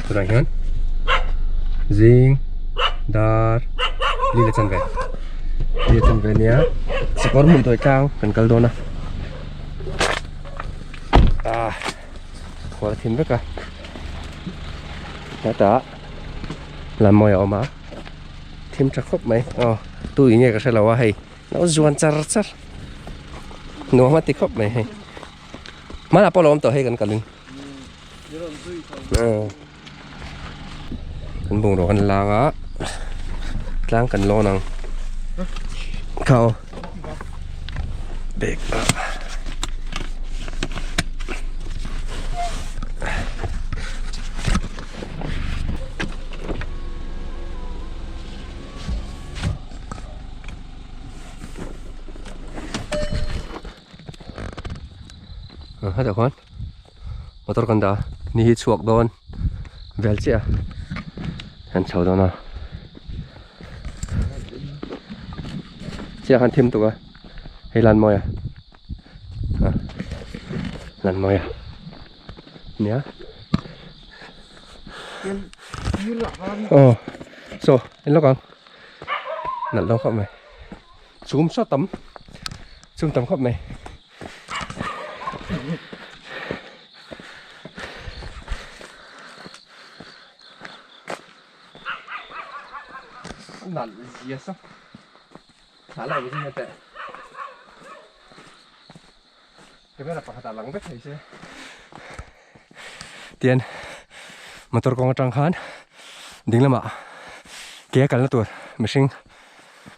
Tunah hian zing dar li leh chanve li leh chanve a nia sakawr hmun tawi tlang kan kal dawn a ah khual a thim vek a hetah lammawi a awm a thim tha khawp mai aw tu in nge ka hrelo a hei lo zuan char char nuam a ti khawp mai hei hmanah pawh a lo awm tawh hei kan kalin kan bungraw kan lang a tlang kan lawn ang kha aw bag ah hetah khuan motor kan dah a ni hi chhuak dawn vel chiah a an chho dawn a chiah khan thim tuk a hei lan mawi a lan mawi a nia aw saw en lawk ang nalh dawn khawp mai chhum saw tam chhum tam khawp mai. Nalh zia saw thla la awm zing teh camera pakhat ah lang vek thei se tian motor kawng atang khan ding lamah ke a kalna tur mihring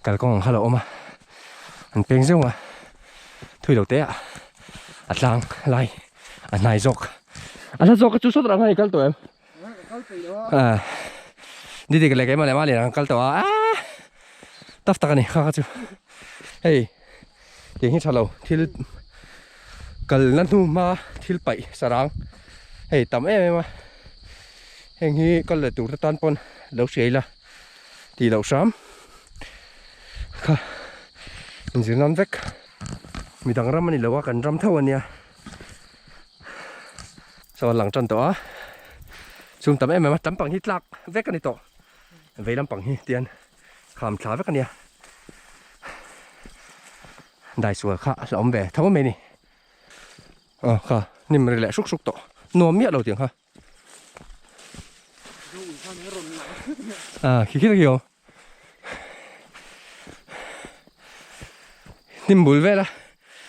kalkawng ang kha lo awm a an peng zeuh a thui lo te ah a tlang lai a hnai zawk a hla zawk chu sawt rang a i kal tawh em ah didi ka leh keimah leh mah lian ang kal tawh a ah tough tak a ni kha kha chu hei tiang hi tha lo thil kalna hnu hma thil paih sarang hei tam em em a heng hi kal leh tur te tan pawn lo hria ila tih loh hram kha inzir nan vek midang ram a ni lo a kan ram tho a nia saw a lang tan tawh a chhung tam em em a tam pang hi tlak vek a ni tawh vei lampang hi tian kham thla vek a nia daisual kha a hlauhawm ve tho mai a ni aw kha hnim ri leh hruk hruk tawh nuam miah lo tiang kha. À, khi khi hiểu. Nim bul vel a.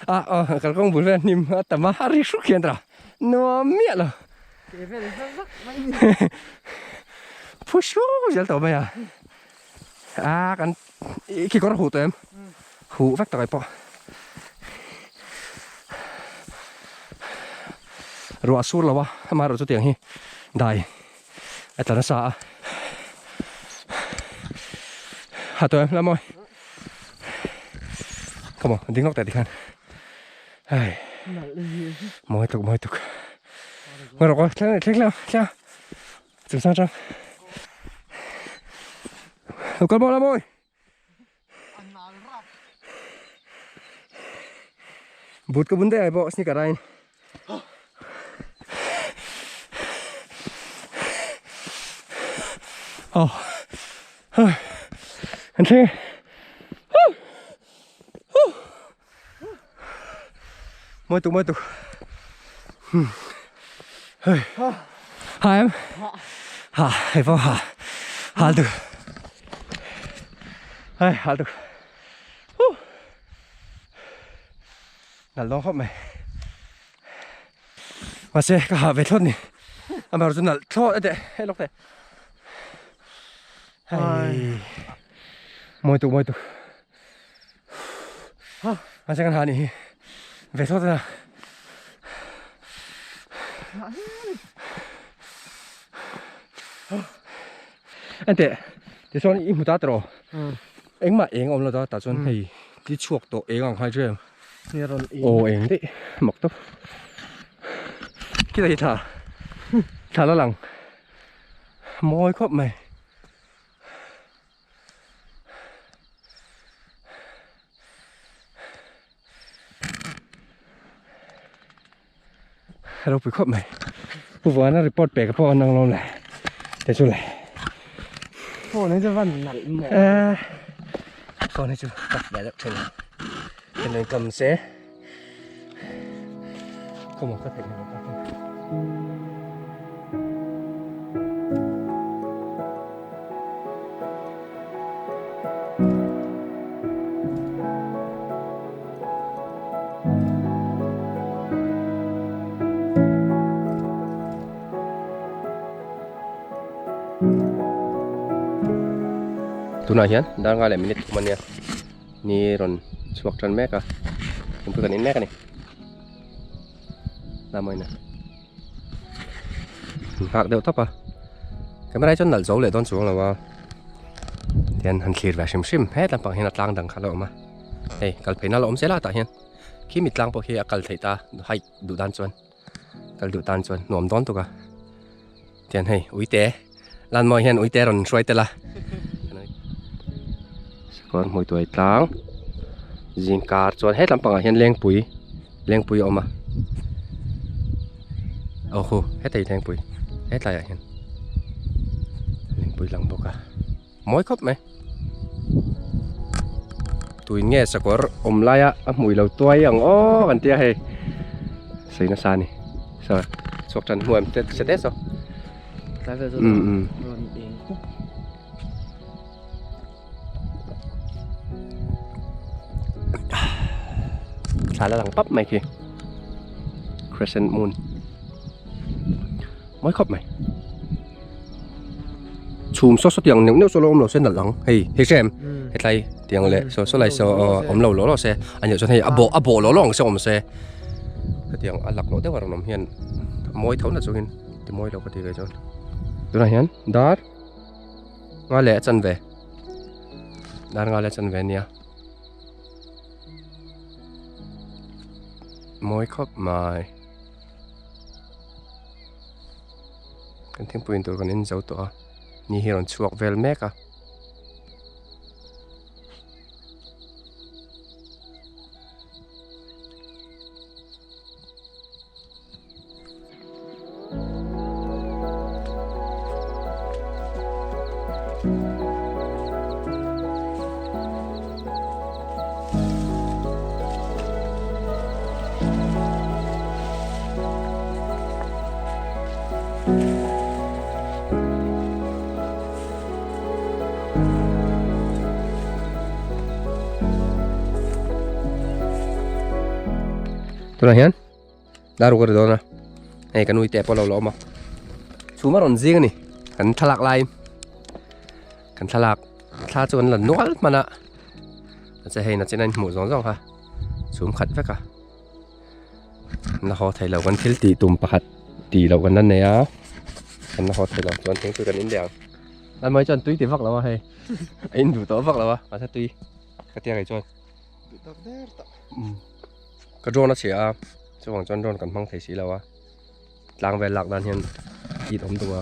À, ờ, kalkawng bul vel nim a tam a, a ri hruk hian ta. Nuam miah lo. Phu hru zel tawh mai a. À, kan khi kawr a huh tawh em? Huh vek tak ai pawh. Ruah a sur lo a, amaherawhchu tiang hi dai a tla nasa a. Ha tawh em lam awi. Come on, ding lawk teh tikhan. Hei. Mawi tuk, mawi tuk. Ngaih rawh aw, thleng thleng thleng thleng. Chung sang chang. Lo kal maw lam awi. Boot ka bun daih ai pawh sneaker aiin. Oh. An thleng e. Mawi tuk mawi tuk. Hei. Ha em? Ha, hei pawh ha. Hal tuk. Hei, hal tuk. Huh. Nal dawng khawp mai. Mahse ka ha ve thlawt ni. Amaherawh chu nalh thlawt a teh. Hei lawk teh. Hei. Mawi tuk mawi tuk. Mahse kan ha nih hi ve thlawt a Enteh tichuan i hmu ta tawh engmah eng a awm lo ta tah chuan hei ti chhuak tawh eng ang khan hria em aw eng daih mak tawp khilai hi thla thla la lang mawi khawp mai. Ropui khawp mai. Pu Vuana report pek pawh an ang lo le. Te chu le. Phone hi chu van nalh maw. Eh. Phone hi chu tak ve deuh thin. Kan in kam se. Come on, ka theih lo ta. Tunah hian dar nga leh minute thum ania ni rawn chhuak tan mek a thingpui kan in mek a ni lamawina an nghak deuh tawp a camera hi chuan nalh zo leh dawn chuang lo a tihian han thlir ve hrim hrim het lampang hian a tlang dang kha a lo awm a hei kal phei na la awm zel a tah hian khi mi tlang pawh khi a kal theih ta hike duh dan chuan. Kal duh tan chuan nuam dawn tuk a. Tian hei uite Lanmawi hian uite rawn hruai tel a. Sakawr hmui tuai tlang zingkar chuan he lampangah hian lengpui lengpui a awm a. Aw hu hetah hi lengpui hetlaiah hian lengpui lang bawk a. Mawi khawp mai. Tuin nge sakawr awm laia a hmui lo tuai ang aw kan tia hei. Sawi nasa a ni. Saw chhuak tan hmuh em te se te saw. Tlai vel chu rawn eng khup. Thla la lang pap mai khi. Crescent moon. Mawi khawp mai. Chhum saw saw tiang neuh neuh saw lo awm lo se nalh ang hei hei hre em hetlai tiang leh saw saw lai saw awm lo law law se a nih chuan hei a bawh a bawh law law ang se awm se hetiang a lak loh deuh a rawn awm hian a mawi tho na chungin ti mawi lo ka ti ve chuan tunah hian dar nga leh a chanve dar nga leh a chanve ania mawi khawp mai. Kan thingpui in tur kan en zo tawh a ni hi a rawn chhuak vel mek a. Tunah hian dar ruk a ri dawn a hei kan uite pawh a lo la awm a chhum a rawn zing a ni kan thlalak laiin kan thlalak thla chu an la nual hman a mahse hei nachin a inhmuh zawng zawng kha chhum khat vek a. Na haw thei lo kan thil tih tum pakhat tih loh kan la nei a kan la haw thei lo chuan thingpui kan in leh ang an mai chuan tui ti vak lo a hei a in duh tawh vak lo a mahse tui ka tia kei chuan ka drone a chhia a chuvang chuan drone kan hmang thei si lo a tlang vel lak nan hian it awm duh a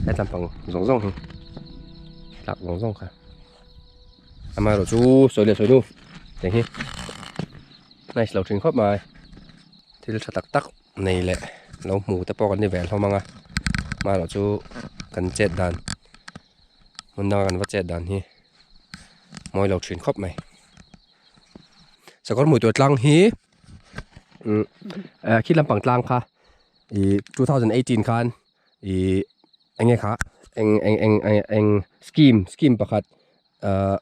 hetlam pang zawng zawng hi tlak zawng zawng kha amaherawh chu sawi leh sawi nu tiang hi. Nice lo thin khawp mai. Thil tha tak tak nei leh lo hmu te pawh kan ni ve hlawm ang a. Amaherawh chu kan chet dan hmun danga kan va chet dan hi mawi lo thin khawp mai. Sakawr hmuh tur tlang hi umm khi lampang tlang kha ih 2018 khan ih eng nge kha eng eng eng eng scheme scheme pakhat. Ahh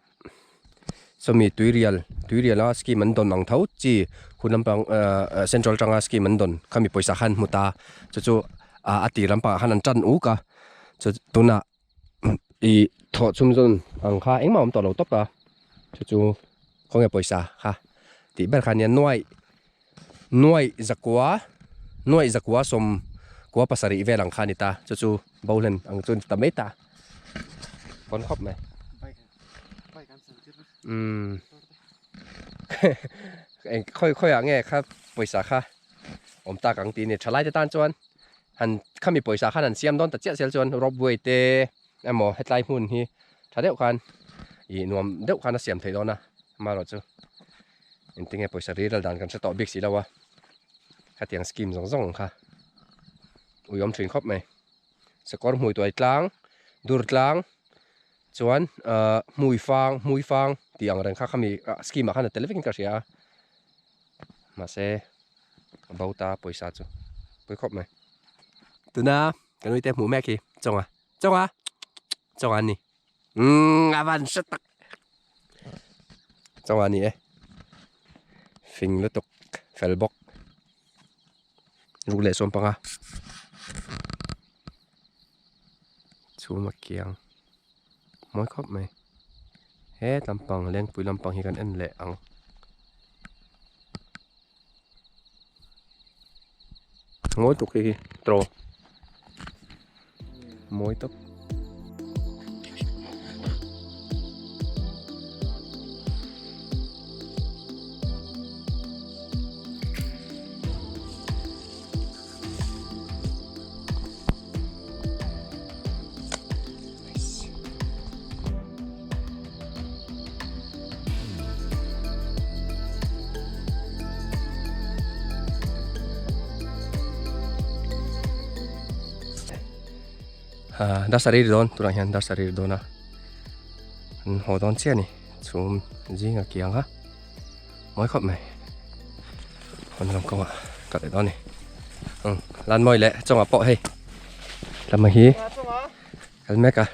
sawmi tuirial tuiriala scheme an dawn ang tho chi hun lampang ahh central atanga scheme an dawn khami pawisa kha an hmu ta chu chu ah a tir lampangah khan an tan uk a chu tunah ih thawh chhun zawn ang kha engmah a awm tawh lo tawp a chu chu khawnge pawisa kha tih ber kha ania nuaih nuaih zakua nuaih zakua sawm kua pasarih vel ang kha a ni ta chu chu bohlen ang chu a ni ta mai ta. Pawn khawp mai. Umm. Eng khawi khawi ah nge kha pawisa kha awm tak ang tih a ni. Thalai te tan chuan han khami pawisa khan han siam dawn ta chiah zel chuan ropeway te emaw hetlai hmun hi tha deuh khan ih nuam deuh khan a siam theih dawn a amaherawh chu engtinge pawisa riral dan kan hre tawh bik si lo a khatiang scheme zawng zawng kha ui awm thin khawp mai. Sakawr hmui tuai tlang dur tlang chuan ahh hmui fang hmui fang tih ang reng kha khami scheme ah khan a tel vekin ka hria a mahse a bo ta pawisa chu pawi khawp mai. Tuna kan uite hmuh mek hi chawnga chawnga chawnga an ni umm a van hre tak chawnga a ni e fing lutuk fel bawk. Ruk leh sawm panga chhum a kiang mawi khawp mai he lampang lengpui lampang hi kan en leh ang. Mawi tuk hi hi tawh mawi tawp. Dar sarih ri dawn tunah hian dar sarih ri dawn a an haw dawn chiah a ni chhum zing a kiang a mawi khawp mai hawn lam kawngah ka leh dawn a ni lan mawi leh chungah pawh hei tlama hi. Kal mek a.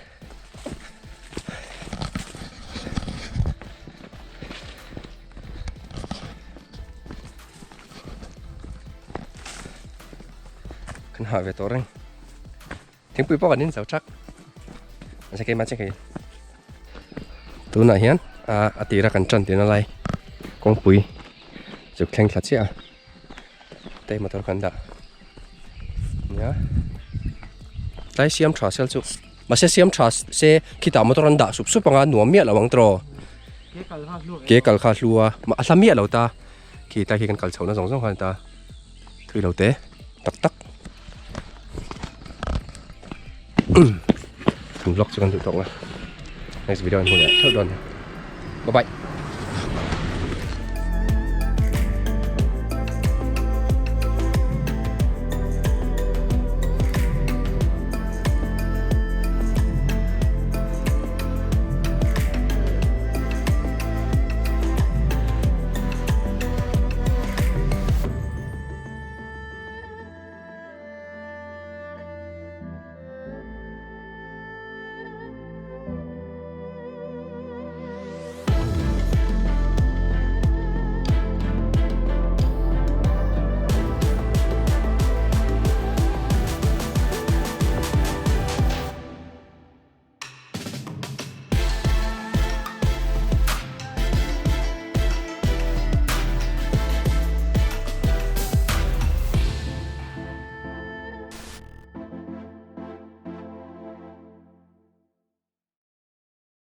Kan hah ve tawh reng. Thingpui pawh kan in zo thak. Mahse keimah chiah ka in. Tunah hian a tira kan tan tihna lai kawngpui chuk thleng thla chiah a. Tei motor kan dah nia tlai siam tha sel chu mahse siam tha se khitah motor an dah sup sup anga nuam miah lo ang tawh ke kal kha hlu a a hla miah lo ta khi tlai khi kan kal chhoh na zawng zawng kha a ni ta thui lo te tak tak kan vlog chu kan duh tawk a next video an hmu leh theuh dawn bye bye.